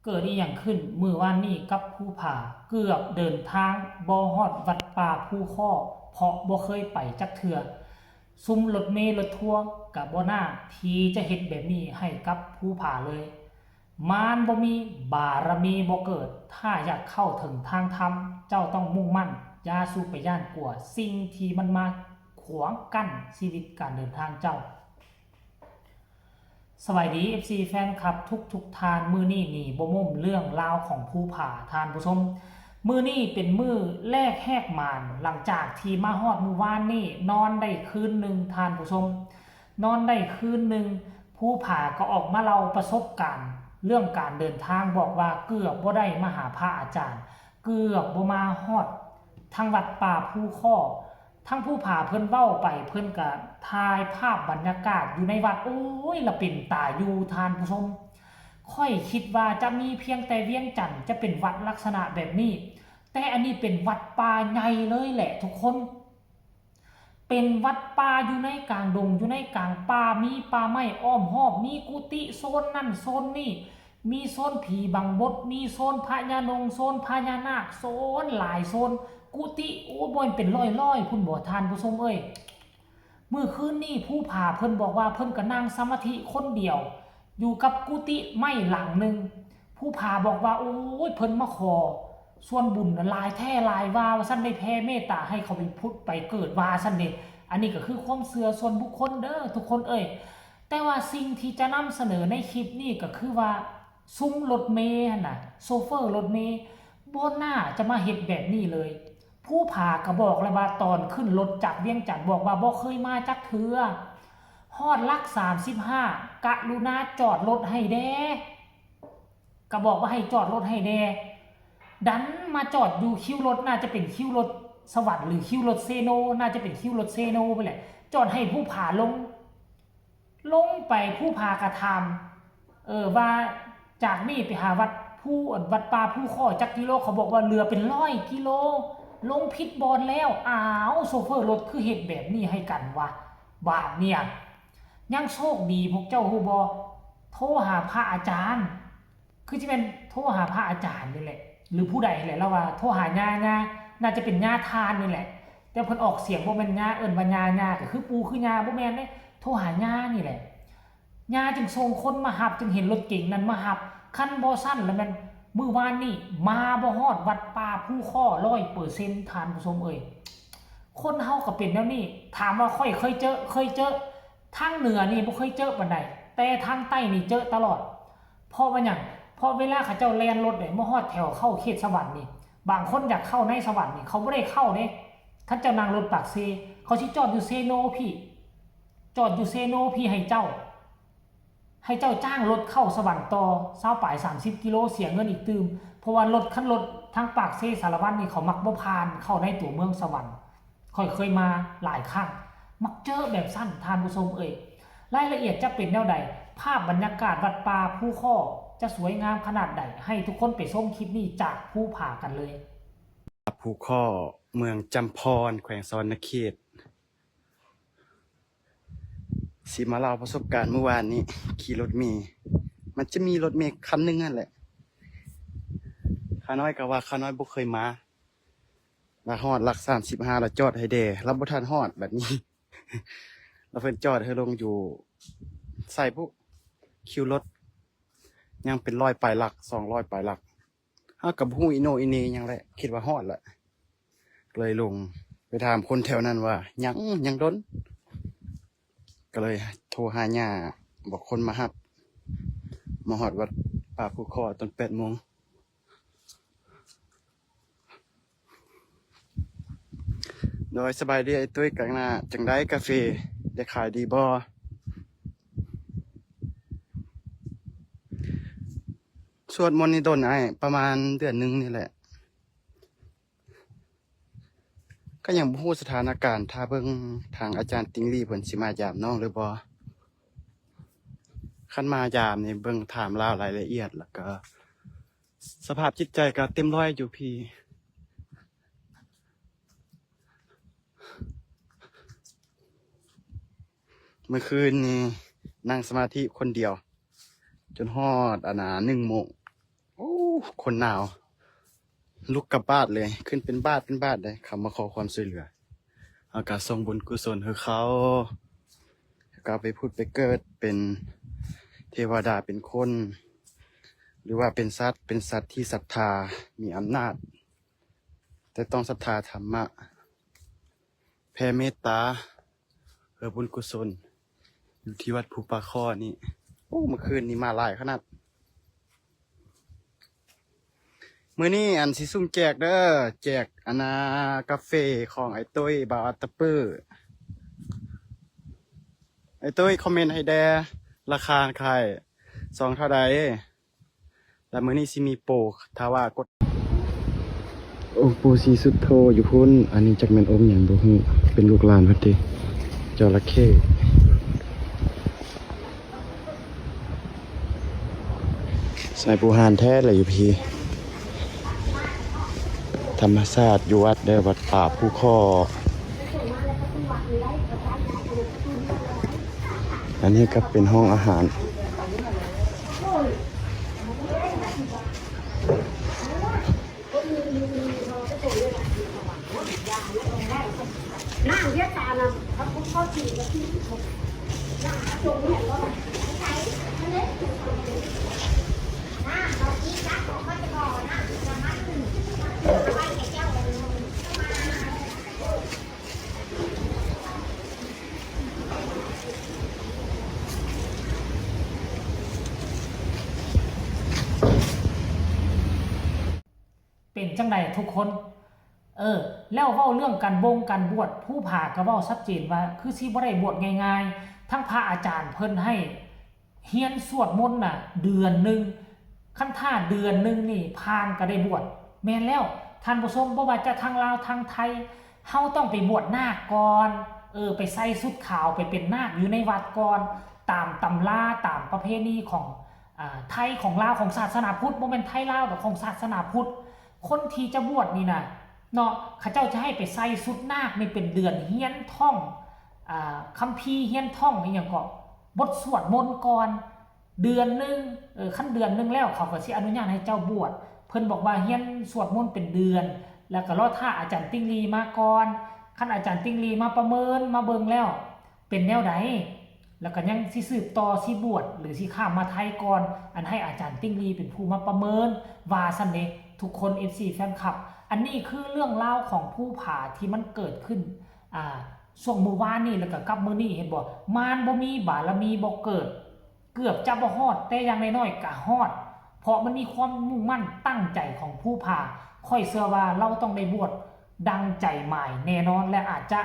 ເກີດອີ່ຫຍັງຂຶ້ນມື້ວານນີ້ກັບພູຜາ? ເກືອບເດີນທາງບໍ່ຮອດວັດປ່າພູຄໍ້ ເພາະບໍ່ເຄີຍໄປຈັກເທື່ອ. ຊຸມລົດເມລົດທົວກະບໍ່ໜ້າທີ່ຈະເຮັດແບບນີ້ໃຫ້ກັບພູຜາເລີຍ. ມານບໍ່ມີ, ບາລະມີບໍ່ເກີດ. ຖ້າຢາກເຂົ້າເຖິງທາງທຳ, ເຈົ້າຕ້ອງມຸ່ງໝັ້ນ, ຢ່າສູ່ໄປຢ້ານກົວສິ່ງທີ່ມັນມາຂວາງກັ້ນຊີວິດການເດີນທາງເຈົ້າ. ສະບາຍດີ ເອັຟຊີ ແຟນຄລັບທຸກໆທ່ານ. ມື້ນີ້ນີ້ບໍ່ໝົ້ມເລື່ອງລາວຂອງພູຜາທ່ານຜູ້ຊົມ. ມື້ນີ້ເປັນມື້ແລກແຫກໝານ ຫຼັງຈາກທີ່ມາຮອດມື້ວານນີ້ ນອນໄດ້ຄືນໜຶ່ງທ່ານຜູ້ຊົມ, ນອນໄດ້ຄືນໜຶ່ງ ພູຜາກໍອອກມາເລົ່າປະສົບການເລື່ອງການເດີນທາງ, ບອກວ່າເກືອບບໍ່ໄດ້ມາຫາພະອາຈານ, ເກືອບບໍ່ມາຮອດທາງວັດປ່າພູຄໍ້. ທັງພູຜາເພິ່ນເວົ້າໄປ ເພິ່ນກະຖ່າຍພາບບັນຍາກາດຢູ່ໃນວັດ. ໂອ້ຍ ລະເປັນຕາຢູ່ທ່ານຜູ້ຊົມ. ຂ້ອຍຄິດວ່າຈະມີພຽງແຕ່ວຽງຈັນຈະເປັນວັດລັກສະນະແບບນີ້, ແຕ່ອັນນີ້ເປັນວັດປ່າໃຫຍ່ເລີຍແຫຼະທຸກຄົນ. ເປັນວັດປ່າຢູ່ໃນກາງດົງ, ຢູ່ໃນກາງປ່າ, ມີປ່າໄມ້ອ້ອມຮອບ, ມີກຸຕິໂຊນນັ້ນໂຊນນີ້. ມີໂຊນຜີບັງບົດ, ມີໂຊນພະຍານົງ, ໂຊນພະຍານາກ, ໂຊນຫຼາຍໂຊນ, ກຸຕິ, ໂອ້ ບໍ່ແມ່ນເປັນຮ້ອຍໆພຸ້ນບໍ່ທ່ານຜູ້ຊົມເອີຍ. ມື້ຄືນນີ້ພູຜາເພິ່ນບອກວ່າເພິ່ນກໍນັ່ງສະມາທິຄົນດຽວຢູ່ກັບກຸຕິໄມ້ຫຼັງໜຶ່ງ. ພູຜາບອກວ່າ ໂອ້ຍ ເພິ່ນມາຂໍສ່ວນບຸນຫຼາຍແທ້ຫຼາຍວ່າ ວ່າຊັ້ນເດ້, ແຜ່ເມດຕາໃຫ້ເຂົາໄປຜຸດໄປເກີດວ່າຊັ້ນເດ້. ອັນນີ້ກໍຄືຄວາມເຊື່ອສ່ວນບຸກຄົນເດີທຸກຄົນເອີຍ. ແຕ່ວ່າສິ່ງທີ່ຈະນຳສະເໜີໃນຄລິບນີ້ກໍຄືວ່າ ຊຸມລົດເມຫັ້ນນະ, ໂຊເຟີລົດເມ ບໍ່ໜ້າຈະມາເຮັດແບບນີ້ເລີຍ. ພູຜາກໍບອກແລ້ວວ່າຕອນຂຶ້ນລົດຈາກວຽງຈັນ ບອກວ່າບໍ່ເຄີຍມາຈັກເທື່ອ, ຮອດຫຼັກສາມສິບຫ້າ ກະລຸນາຈອດລົດໃຫ້ແດ່, ກໍບອກວ່າໃຫ້ຈອດລົດໃຫ້ແດ່, ດັນມາຈອດຢູ່ຄິວລົດ ໜ້າຈະເປັນຄິວລົດສະຫວັນ ຫຼື ຄິວລົດເຊໂນ, ໜ້າຈະເປັນຄິວລົດເຊໂນພຸ້ນແຫຼະ, ຈອດໃຫ້ພູຜາລົງ. ລົງໄປ ພູຜາກະຖາມ ເອີ ວ່າຈາກນີ້ໄປຫາວັດພູ ອັນ ວັດປ່າພູຄໍ້ຈັກກິໂລ? ເຂົາບອກວ່າເຫຼືອເປັນຮ້ອຍກິໂລ, ລົງຜິດບ່ອນແລ້ວ. ອ້າວ ໂຊເຟີລົດຄືເຮັດແບບນີ້ໃຫ້ກັນວະ? ບາດນີ້ ຍັງໂຊກດີ ພວກເຈົ້າຮູ້ບໍ່? ໂທຫາພະອາຈານ. ຄືຊິແມ່ນໂທຫາພະອາຈານນີ້ແຫຼະ ຫຼືຜູ້ໃດແຫຼະ, ລາວວ່າໂທຫາຍ່າ, ຍ່າ ໜ້າຈະເປັນຍ່າທ່ານນີ້ແຫຼະ, ແຕ່ເພິ່ນອອກສຽງບໍ່ແມ່ນຍ່າ, ເອີ້ນວ່າຍ່າ, ຍ່າກໍຄືປູ່ຄືຍ່າ, ບໍ່ແມ່ນເດ້, ໂທຫາຍ່ານີ້ແຫຼະ. ຍ່າຈຶ່ງສົ່ງຄົນມາຮັບ, ຈຶ່ງເຫັນລົດເກັງນັ້ນມາຮັບ. ຄັນບໍ່ຊັ້ນລະແມ່ນມື້ວານນີ້ມາບໍ່ຮອດວັດປ່າພູຄໍ້ຮ້ອຍເປີເຊັນ ທ່ານຜູ້ຊົມເອີຍ. ຄົນເຮົາກໍເປັນແນວນີ້, ຖາມວ່າຂ້ອຍເຄີຍເຈີ, ເຄີຍເຈີ. ທາງເໜືອນີ້ບໍ່ເຄີຍເຈີປານໃດ, ແຕ່ທາງໃຕ້ນີ້ເຈີຕະຫຼອດ. ເພາະວ່າຫຍັງ? ເພາະເວລາເຂົາເຈົ້າແລ່ນລົດເດ້ ມາຮອດແຖວເຂົ້າເຂດສະຫວັນນີ້, ບາງຄົນຢາກເຂົ້າໃນສະຫວັນນີ້ ເຂົາບໍ່ໄດ້ເຂົ້າເດ້. ຄັນເຈົ້ານັ່ງລົດປາກເຊ ເຂົາຊິຈອດຢູ່ເຊໂນພີ້, ຈອດຢູ່ເຊໂນພີ້ໃຫ້ເຈົ້າ, ໃຫ້ເຈົ້າຈ້າງລົດເຂົ້າສະຫວັນຕໍ່ ຊາວປາຍ ສາມສິບກິໂລ ເສຍເງິນອີກຕື່ມ. ເພາະວ່າລົດ, ຄັນລົດທາງປາກເຊສາລະວັນນີ້ ເຂົາມັກບໍ່ຜ່ານເຂົ້າໃນຕົວເມືອງສະຫວັນ. ຂ້ອຍເຄີຍມາຫຼາຍຄັ້ງ, ມັກເຈີແບບຊັ້ນ ທ່ານຜູ້ຊົມເອີຍ. ລາຍລະອຽດຈະເປັນແນວໃດ? ພາບບັນຍາກາດວັດປ່າພູຄໍ້ຈະສວຍງາມຂະໜາດໃດ? ໃຫ້ທຸກຄົນໄປຊົມຄລິບນີ້ຈາກພູຜາກັນເລີຍ. ພູຄໍ້ ເມືອງຈຳພອນ ແຂວງສະຫວັນນະເຂດ. ຊິມາເລົ່າປະສົບການມື້ວານນີ້ ຂີ່ລົດເມ. ມັນຈະມີລົດເມຄັນໜຶ່ງຫັ້ນແຫຼະ, ຂ້ານ້ອຍກໍວ່າຂ້ານ້ອຍບໍ່ເຄີຍມາ. ມາຮອດຫຼັກສາມສິບຫ້າ ລະຈອດໃຫ້ແດ່, ລະບໍ່ທັນຮອດບາດນີ້ ລະເພິ່ນຈອດໃຫ້ລົງຢູ່ໃສບຸ, ຄິວລົດຍັງເປັນຮ້ອຍປາຍຫຼັກ ສອງຮ້ອຍປາຍຫຼັກ. ເຮົາກໍບໍ່ຮູ້ອີໂໜອີເໜຫຍັງແຫຼະ, ຄິດວ່າຮອດລະ ເລີຍລົງໄປຖາມຄົນແຖວນັ້ນວ່າ ຍັງ, ຍັງດົນ. ກໍເລີຍໂທຫາຍ່າ ບອກຄົນມາຮັບ, ມາຮອດວັດປ່າພູຄໍ້ຕອນແປດໂມງ. ໂດຍ ສະບາຍດີອ້າຍຕຸ້ຍກັນນະ, ຈັ່ງໃດກາເຟ ໄດ້ຂາຍດີບໍ່? ສວດມົນນີ້ດົນອ້າຍ, ປະມານເດືອນໜຶ່ງນີ້ແຫຼະ. ກໍຍັງບໍ່ຮູ້ສະຖານະການ, ຖ້າເບິ່ງທາງອາຈານຕິງຫຼີ່ເພິ່ນຊິມາຢາມນ້ອງຫຼືບໍ່. ຄັນມາຢາມນີ້ເບິ່ງຖາມລາວລາຍລະອຽດ ແລ້ວກໍສະພາບຈິດໃຈກໍເຕັມຮ້ອຍຢູ່ພີ່. ເມື່ອຄືນນີ້ນັ່ງສະມາທິຄົນດຽວ ຈົນຮອດ ອັນນ່າ ໜຶ່ງໂມງ, ຄົນໜາວ ລຸກກັບບາດເລີຍ ຂຶ້ນເປັນບາດເປັນບາດເດ້ ເຂົາມາຂໍຄວາມຊ່ວຍເຫຼືອ ເຮົາກໍສົ່ງບຸນກຸສົນໃຫ້ເຂົາ ເຂົາກໍໄປຜຸດໄປເກີດເປັນເທວະດາ ເປັນຄົນ ຫຼືວ່າເປັນສັດ ເປັນສັດທີ່ສັດທາ ມີອຳນາດ ແຕ່ຕ້ອງສັດທາທຳມະ ແຜ່ເມດຕາ ເພື່ອບຸນກຸສົນ ຢູ່ທີ່ວັດພູປາຄໍ່ນີ້. ໂອ້ ມື້ຄືນນີ້ມາຫຼາຍຂະໜາດ. ມື້ນີ້ອັນຊິສຸ່ມແຈກເດີ ແຈກອັນນາກາເຟຂອງອ້າຍຕຸ້ຍ ບ່າວອັດຕະປື. ອ້າຍຕຸ້ຍຄອມເມັນໃຫ້ແດ່ ລາຄາຂາຍຊອງເທົ່າໃດ? ແລະມື້ນີ້ຊິມີໂປ ຖ້າວ່າກົດ ອົງປູ່ສີສຸດໂທຢູ່ພຸ້ນ. ອັນນີ້ຈັກແມ່ນອົງຫຍັງບໍ່ຮູ້ ເປັນລູກຫຼານເພິ່ນຕິ ຈໍລະເຂ້. ສາຍພູຮານແທ້ລະຢູ່ພີ້ ທຳມະຊາດຢູ່ວັດເດີ ວັດປ່າພູຄໍ່. ອັນນີ້ກໍເປັນຫ້ອງອາຫານ. ເປັນຈັ່ງໃດທຸກຄົນ? ເອີ ແລ້ວເວົ້າເລື່ອງການບົງການບວດ ພູຜາກໍເວົ້າຊັດເຈນວ່າ ຄືຊິບໍ່ໄດ້ບວດງ່າຍໆ ທັງພະອາຈານເພິ່ນໃຫ້ຮຽນສວດມົນນະເດືອນໜຶ່ງ ຄັນຖ້າເດືອນໜຶ່ງນີ້ຜ່ານກໍໄດ້ບວດ. ແມ່ນແລ້ວທ່ານຜູ້ຊົມ ບໍ່ວ່າຈະທາງລາວທາງໄທ ເຮົາຕ້ອງໄປບວດນາກກ່ອນ ເອີ ໄປໃສ່ຊຸດຂາວ ໄປເປັນນາກຢູ່ໃນວັດກ່ອນ ຕາມຕຳລາ ຕາມປະເພນີຂອງ ອາ ໄທ ຂອງລາວ ຂອງສາສະໜາພຸດ ບໍ່ແມ່ນໄທລາວດອກ ຂອງສາສະໜາພຸດ. ຄົນທີ່ຈະບວດນີ້ນະເນາະ ເຂົາເຈົ້າຈະໃຫ້ໄປໃສ່ຊຸດນາກນີ້ ເປັນເດືອນຮຽນທ່ອງ ອາ ຄຳພີ ຮຽນທ່ອງອີ່ຫຍັງເກາະ ບົດສວດມົນກ່ອນ ເດືອນໜຶ່ງ ເອີ ຄັນເດືອນໜຶ່ງແລ້ວ ເຂົາກໍຊິອະນຸຍາດໃຫ້ເຈົ້າບວດ. ເພິ່ນບອກວ່າຮຽນສວດມົນເປັນເດືອນ ແລ້ວກໍລໍຖ້າອາຈານຕິ່ງລີມາກ່ອນ. ຄັນອາຈານຕິ່ງລີມາປະເມີນ ມາເບິ່ງແລ້ວເປັນແນວໃດ ແລ້ວກໍຍັງຊິສືບຕໍ່ ຊິບວດ ຫຼື ຊິຂ້າມມາໄທກ່ອນ ອັນໃຫ້ອາຈານຕິ່ງລີເປັນຜູ້ມາປະເມີນ ວ່າຊັ້ນເດ ທຸກຄົນ ເອັຟຊີ ແຟນຄລັບ. ອັນນີ້ຄືເລື່ອງລາວຂອງພູຜາທີ່ມັນເກີດຂຶ້ນ ອາ ຊ່ວງມື້ວານນີ້ ແລ້ວກໍກັບມື້ນີ້ ເຫັນບໍ່? ມານບໍ່ມີ ບາລະມີບໍ່ເກີດ. ເກືອບຈະບໍ່ຮອດ ແຕ່ຢ່າງໜ້ອຍໆກະຮອດ ເພາະມັນມີຄວາມມຸ່ງໝັ້ນຕັ້ງໃຈຂອງພູຜາ. ຂ້ອຍເຊື່ອວ່າລາວຕ້ອງໄດ້ບວດດັ່ງໃຈໝາຍແນ່ນອນ ແລະ ອາດຈະ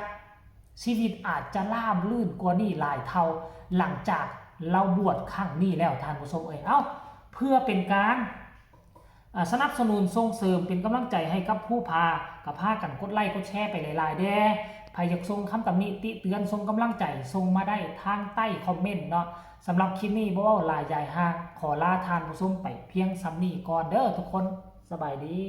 ຊີວິດອາດຈະລາບລື່ນກວ່ານີ້ຫຼາຍເທົ່າ ຫຼັງຈາກລາວບວດຄັ້ງນີ້ແລ້ວ ທ່ານຜູ້ຊົມເອີຍ. ເອົ້າ ເພື່ອເປັນການ ອາ ສະໜັບສະໜູນສົ່ງເສີມເປັນກຳລັງໃຈໃຫ້ກັບພູຜາ ກໍພາກັນກົດໄລກົດແຊໄປຫຼາຍໆແດ່. ໃຜຢາກສົ່ງຄຳຕຳໜິຕິເຕືອນ ສົ່ງກຳລັງໃຈ ສົ່ງມາໄດ້ທາງໃຕ້ຄອມເມັນເນາະ. ສຳລັບຄລິບນີ້ບໍ່ເວົ້າຫຼາຍຢາຍຫ່າງ ຂໍລາທ່ານຜູ້ຊົມໄປພຽງສ່ຳນີ້ກ່ອນເດີທຸກຄົນ. ສະບາຍດີ.